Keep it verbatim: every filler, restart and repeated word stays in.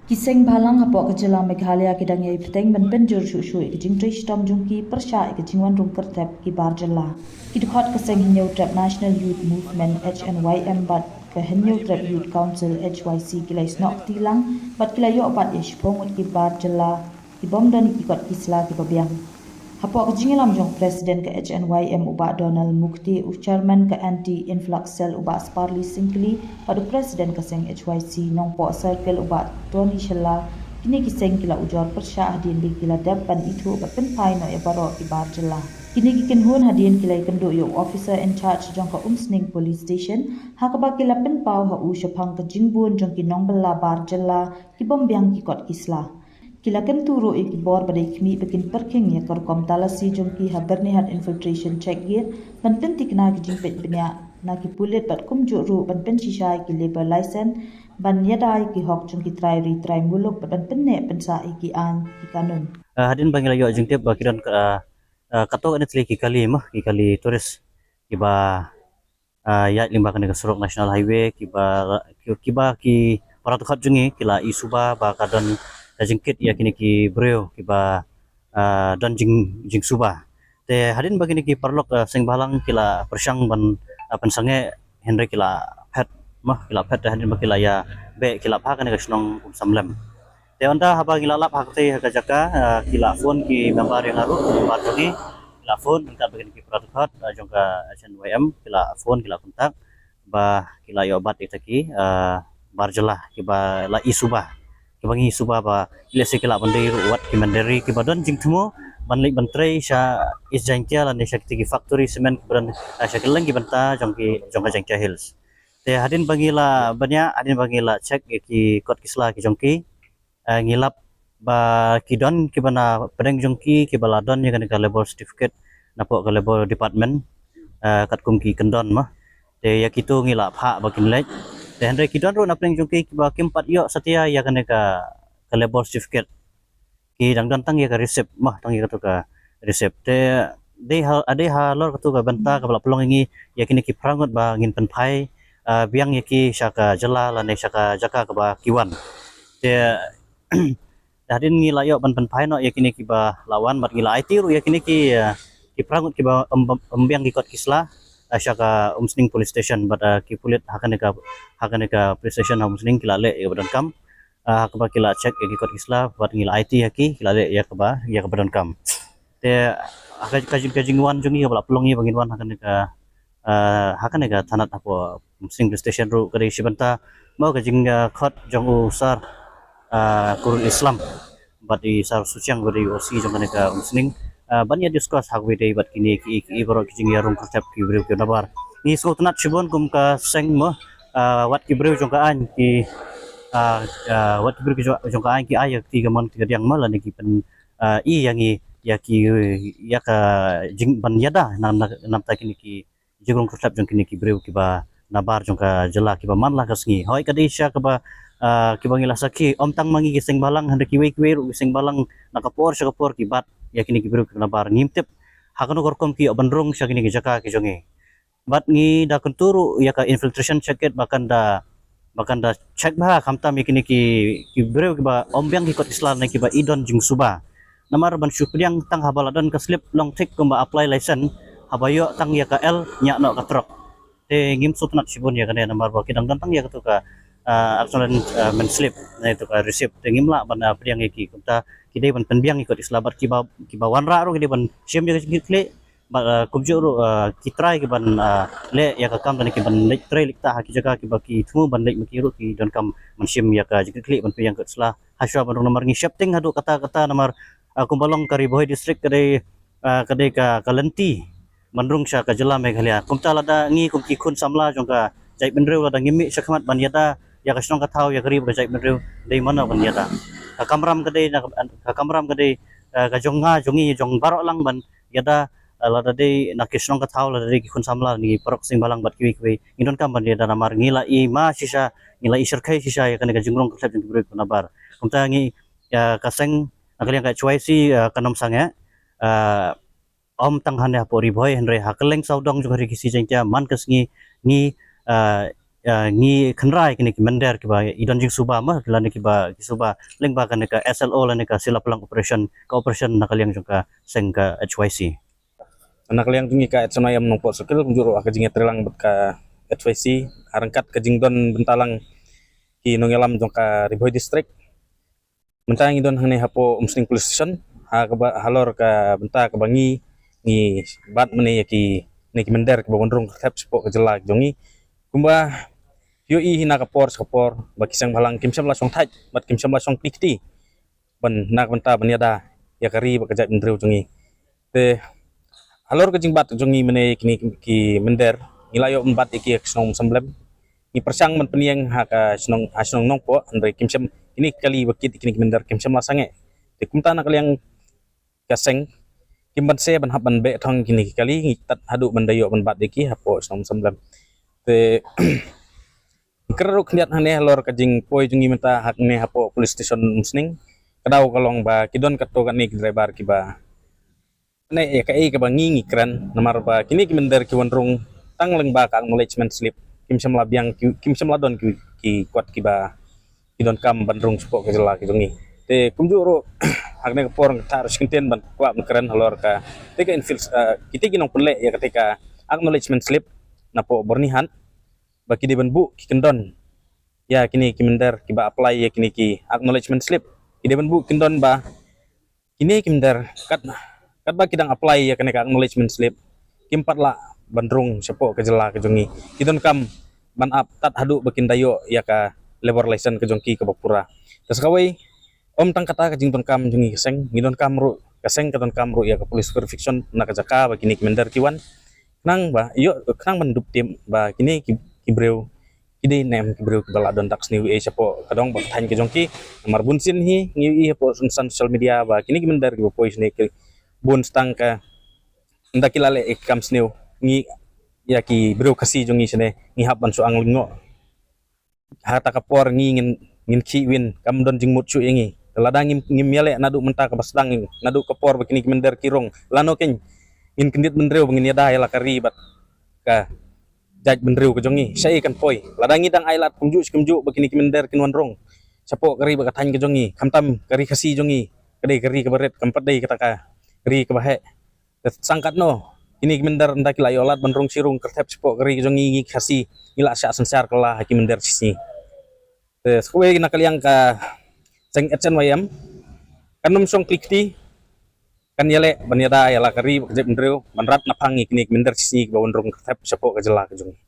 Ki seng bhalang hapoh ka jylla Meghalaya ki dang ïai bteng ban pynjur shuh shuh ïa ka jingtrei shitom jong ki pyrshah ïa ka jingwan rung kyrtep ki bar jylla. Ki dkhot ka seng Hynñiewtrep National Youth Movement H N Y M bad ka Hynñiewtrep Youth Council H Y C ki la ïasnoh kti lang bad ki la ïoh bat ïa shiphew ngut ki bar jylla ki bym don ïa ki kot ki sla kiba biang. Hapoh ka jingïalam jong u President ka H N Y M u Bah Donald Mukti, u Chairman ka Anti Influx Cell u Bah Sparly Syngkli bad u President ka seng H Y C Nongpoh Circle u Bah Tony Shylla, kine ki seng ki la ujor pyrshah hadien ba ki la dep ban ithuh bad pynphai noh ïa baroh ki bar jylla. Kine ki kynhun hadien ki la ïakynduh ïa u Officer in Charge jong ka Umsning Police Station, ha kaba ki la pynpaw ha u shaphang ka jingbun jong ki nongbylla bar jylla ki bym biang ki kot ki sla. Ki la kyntu ruh ïa ki bor ba dei khmih ba kin pyrkhing ïa ka rukom talasi jong ki ha Byrnihat Infiltration Check Gate ban pynthikna ki jingpeit bniah na ki pulit bad kumjuh ruh ban pynshisha ïa ki labour license ban ïada ïa ki hok jong ki trai ri trai muluk bad ban pynneh pynsah ïa ki aiñ ki kanun. Ah, hadien ba ngi la ïoh jingtip ba ki don ka, ah, ah, katto katne tylli ki kali ma, ki kali tourist kiba ah, ïaid lyngba kane ka surok National Highway kiba, ki, kiba ki para dkhot jong ngi ki la i suba ba ka don ka jingkit ïa kine ki briew kiba, ah, don jing, jingsuba. Te hadien ba kine ki paralok, ah, seng bhalang ki la pyrshang ban, ah, pynsangeh hynrei ki la phet ma, ki la phet te hadien ba ki la ïa beh ki la phah kane ka shnong Umsamlem. Te ynda haba ngi la lap ha katei ha ka jaka, ah, ki la phone ki member ïa nga ruh, member jong ngi, ki la phone ryngkat bad kine ki para dkhot, ah, jong ka H N Y M, ki la phone ki la contact ba ki la ïoh bat ïa kita ki, ah, bar jylla kiba la i suba, kiba ngi i suba ba lehse ki lah ban dei ruh wat ki mynder ri kiba don jingthmu ban leit ban trei sha East Jaintia lane sha kita ki factory cement kiba don, ah, sha kylleng ki bynta jong ki, jong ka Jaintia Hills. Te hadien ba ngi la bniah, hadien ba ngi la check ïa ki kot ki sla ki jong ki, ah, ngi lap ba ki don kiba na pdeng jong ki kiba la don ïa kane ka labour certificate napoh ka labour department, ah, katkum ki kyndon ma. Te ïa kito ngi la phah ba kin leit. Te hynrei ki don ruh na pdeng jong ki kiba kim pat ïoh satia ïa kane ka, ka labour certificate. Ki dang don tang ïa ka receipt ma, tang ïa kato ka receipt. Te dei ha, dei halor kato ka bynta kaba la pynlong ïa ngi ïa kine ki phra ngut ba ngin pynphai, ah, biang ïa ki sha ka jylla lane sha ka jaka kaba ki wan. Te hadien ngi la ïoh ban pynphai noh ïa kine kiba la wan bad ngi la aiti ruh ïa kine ki, ah, ki phra ngut kiba ym, ym, ym biang ki kot ki sla, ah, sha ka Umsning Police Station bad, ah, ki pulit ha kane ka, ha kane ka police station ha Umsning ki la leh ïa kaba donkam. Ah, ha kaba ki la check ïa ki kot ki sla bad ngi la aiti ïa ki, ki la leh ïa kaba, ïa kaba donkam. Te ha ka, ka jing, ka jingwan jong ngi kaba la pynlong ïa ba ngin wan ha kane ka, ah, ha kane ka thanat hapoh Umsning Police Station ruh ka dei shi bynta mo ka jing, ah, khot jong u Sir, ah, Kurul Islam bad i Sir Suchiang ba dei O C jong kane ka Umsning, ah, ban ïa discuss ha kaba ïadei bad kine ki, ki baroh ki jingïarung kyrtep ki briew ki nabar. Ngi sngewtynnat shibun kum ka seng mo, ah, wat ki briew jong ka aiñ ki, ah, ah, wat ki briew ki jong, jong ka aiñ ki ai ïa kti kamon kti kadiang mo lane ki pyn, ah, i ïa ngi ïa ki, ïa ka jing ban ïada na, na, namta kine ki jingrung kyrtep jong kine ki briew kiba nabar jong ka jylla kiba man la ka sngi. Hooid ka dei sha kaba, ah, kiba ngi la sakhi, ym tang ma ngi ki seng bhalang hynrei kiwei kiwei ruh ki seng bhalang na ka por sha ka por ki bat ïa kine ki briew kiba nabar. Ngim tip ha kano ka rukom ki ïoh ban rung sha kine ki jaka ki jong ngi. Bad ngi da kyntu ruh ïa ka infiltration check gate ba kan da, ba kan da check bha khamtam ïa kine ki, ki briew kiba ym biang ki kot ki sla ne kiba i don jingsuba. Namar ban shu pdiang tang haba la don ka slip long thik kumba apply license, haba ïoh tang ïa ka L ñiah noh ka trok. Te ngim sngewtynnat shibun ïa kane namar ba ki dang don tang ïa kato ka, ah, acknowledgement slip ne kato ka receipt. Te ngim lah ban, ah, pdiang ïa ki kumta ki dei ban pynbiang ïa ki kot ki sla bad kiba, kiba wanrah ruh ki dei ban shim ïa ka jingkitkhlieh. Bad, ah, kumjuh ruh, ah, ki trai ki ban, ah, leh ïa ka kam lane ki ban leit trei leit ktah ha ki jaka kiba ki thmu ban leit ma ki ruh ki donkam ban shim ïa ka jingkitkhlieh ban pynbiang kot ki sla. Hashwa ban rung namar ngi sheptieng haduh katta katta namar, ah, kumba long ka Ri Bhoi District ka dei, ah, ka dei ka, ka lynti ban rung sha ka jylla Meghalaya. Kumta lada ngi kum ki khun samla jong ka jaitbynriew lada ngim mih shakhmat ban ïada ïa ka shnong ka thaw ïa ka ri bad ka jaitbynriew dei mano ban ïada. Ka kamram ka dei na ka, ka kamram ka dei, ah, ka jong nga jong ngi jong baroh lang ban ïada, ah, lada dei na ki shnong ka thaw lada dei ki khun samla ne ki paralok seng bhalang bad kiwei kiwei. Ngi donkam ban ïada namar ngi la i ma shisha, ngi la i shyrkhei shisha ïa kane ka jingrung kyrtep jong ki briew kiba nabar. Kumta ngi, ah, ka seng na ka liang ka H Y C, ah, kan ym sangeh, ah, ym tang hangne hapoh Ri Bhoi hynrei ha kylleng sawdong jong ka Ri Khasi Jaiñtia man ka sngi ngi, ah, Ngi khynra ïa kine ki mynder kiba i don jingsuba ma lane kiba ki suba lyngba kane ka S L O lane ka Sila Plang Operation, ka operation na ka liang jong ka seng ka H Y C. Na ka liang jong ngi ka H Y M Nongpoh Circle, kumjuh ruh ha ka jingïatreilang bad ka H Y C ha ryngkat ka jingdon bynta lang ki nongïalam jong ka Ri Bhoi District. Mynta ngi don hangne hapoh Umsning Police Station ha kaba, halor ka bynta kaba ngi ngi bat mynne ïa kine ki mynder kiba wan rung kyrthep shapoh ka jylla jong ngi. Kumba ïohi hi na ka por sha ka por ba ki seng bhalang kim shym la shong thait bad kim shym la shong kti kti ban na ka bynta ban ïada ïa ka ri bad ka jaitbynriew jong ngi. Te halor ka jingbat jong ngi mynne kine ki mynder, ngi la ïoh ban bat ïa ki ha ka shnong Umsemblem. Ngi pyrshang ban pynïeng ha ka shnong, ha shnong Nongpoh, hynrei kim shym, kine ki kali ba kit ïa kine ki mynder kim shym la sangeh. Te kumta na ka liang ka seng kim banse ban hap ban beh thong kine ki kali, ngi tad haduh ban da ïoh ban bat ïa ki hapoh shnong Umsemblem. Te ngi kren ruh khyndiat hangne halor ka jingpoi jong ngi mynta hangne hapoh Police Station Umsning. Ka daw ka long ba ki don katto katne ki driver kiba ne ïa kaei kaba ngi ngi kren, namar ba kine ki mynder ki wan rung tang lyngba ka acknowledgement slip, kim shym la biang ki, kim shym la don ki, ki kot kiba ki donkam ban rung shapoh ka jylla ka jong ngi. Te kumjuh ruh ha kane ka por nga thah ruh shi kyntien ban kwah ban kren halor ka, te ka infil, eh, kite ki nongpynleh ïa kate ka acknowledgement slip napoh Byrnihat ba ki dei ban buh ki kyndon ïa kine ki mynder kiba apply ïa kine ki acknowledgement slip. Ki dei ban buh kyndon ba kine ki mynder kat, katba ki dang apply ïa kane ka acknowledgement slip, kim pat lah ban rung shapoh ka jylla ka jong ngi. Ki donkam ban ap tad haduh ba kin da ïoh ïa ka labour license ka jong ki kaba pura. Te sa kawei, ym tang kata ka jingdonkam jong ngi ka seng, ngi donkam ruh, ka seng ka donkam ruh ïa ka police verification na ka jaka ba kine ki mynder ki wan. Khnang ba ïoh, khnang ban dup tip ba kine ki, ki briew ki dei ne em ki briew kiba la don dak sniew ei shapoh ka dong bad ka thaiñ ka jong ki. Namar bun sien hi ngi ïohi hapoh san social media ba kine ki mynder kiba poi shane ki bun stang ka, ynda ki la leh ïa ki kam sniew, ngi ïa ki briew Khasi jong ngi shane ngi hap ban shu ang lyngngoh. Ha kata ka por ngi ngin, ngin khih win, kam don jingmut shuh ïa ngi. Te lada ngim, ngim ïaleh naduh mynta kaba sdang, naduh ka por ba kine ki mynder ki rung, lano kein ngin kyndit bynriew ba ngin ïada ïa la ka ri bad ka jaitbynriew ka jong ngi, shaei kan poi? Lada ngi dang ai lad kumjuh shi kumjuh ba kine ki mynder kin wan rung shapoh ka ri bad ka thaiñ ka jong ngi, khamtam ka ri Khasi jong ngi ka dei ka ri kaba rit, kam pat dei kata ka ri kaba heh. Te sangkat no, kine ki mynder ynda ki la ïoh lad ban rung shi rung kyrthep shapoh ka ri ka jong ngi, ngi Khasi ngi la shah synshar kylla ha ki mynder shisngi. Te sa kawei na ka liang ka seng H N Y M kan ym shong kti kti, kan ïaleh ban ïada ïa la ka ri bad ka jaitbynriew ban rat naphang ïa kine ki mynder shisngi kiba wan rung kyrthep shapoh ka jylla ka jong ngi.